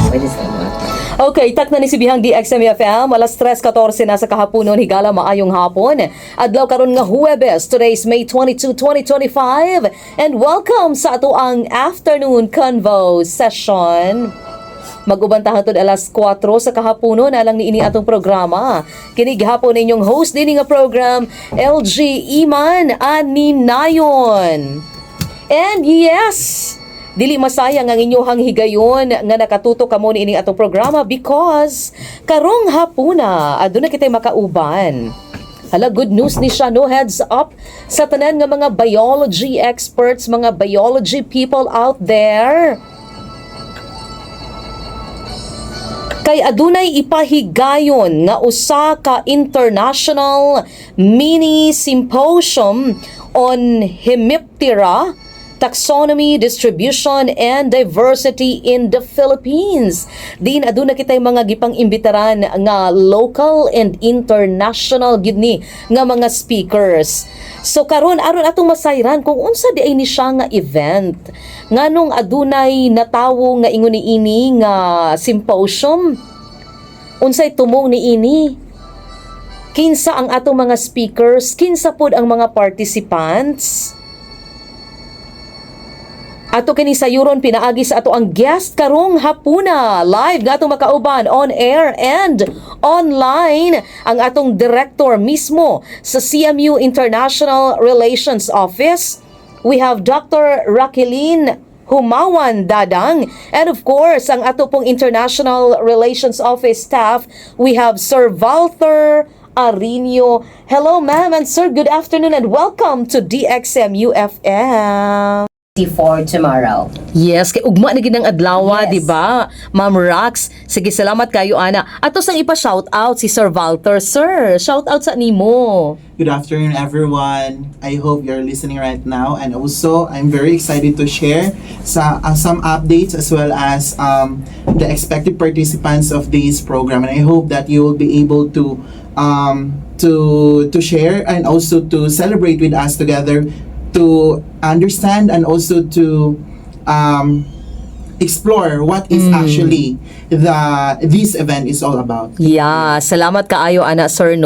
Pwede sa mga. Okay, tak na ni sibihang DXMFM, alas 3:14 na sa kahaponon, higala maayong hapon. Adlaw karon nga Huwebes, today's May 22, 2025, and welcome sa ato ang afternoon convo session. Mag-uban ta hangtod alas 4 sa kahaponon alang niini atong programa. Kini gihapon ninyong host dinhi nga program, LG Iman Aninayon. And yes, dili masayang ang inyong higayon nga nakatutok kamo niining atong programa because karong hapuna aduna kitay makauban. Hala, good news ni siya, no? Heads up sa tanan nga mga biology experts, mga biology people out there. Kay adunay ipahigayon nga usa ka international mini symposium on Hemiptera taxonomy, distribution, and diversity in the Philippines. Din aduna kitay mga gipang imbitaran nga local and international gid ni nga mga speakers. So karon, aron atong masayran kung unsa di ay ni siya nga event. Nganong adunay natawo nga ingon niini nga symposium? Unsay tumong niini? Kinsa ang atong mga speakers? Kinsa pod ang mga participants? Ato kini sayuron pinaagi sa ato ang guest karong hapuna. Live nga atong makauban on air and online ang atong director mismo sa CMU International Relations Office. We have Dr. Raqueline Humawan Dadang. And of course, ang ato pong International Relations Office staff, we have Sir Walter Arinio. Hello, ma'am and sir. Good afternoon and welcome to DXMU FM. For tomorrow. Yes, kay ugma na gid ang adlaw, di ba? Ma'am Rax, sige, salamat kayo ana. Ato sang ipa-shout out si Sir Walter. Sir, shout out sa nimo. Good afternoon, everyone. I hope you're listening right now. And also, I'm very excited to share some updates as well as the expected participants of this program. And I hope that you will be able to share and also to celebrate with us together to understand and also to explore what is actually the this event is all about. Yeah, salamat kaayo ana, sir, no.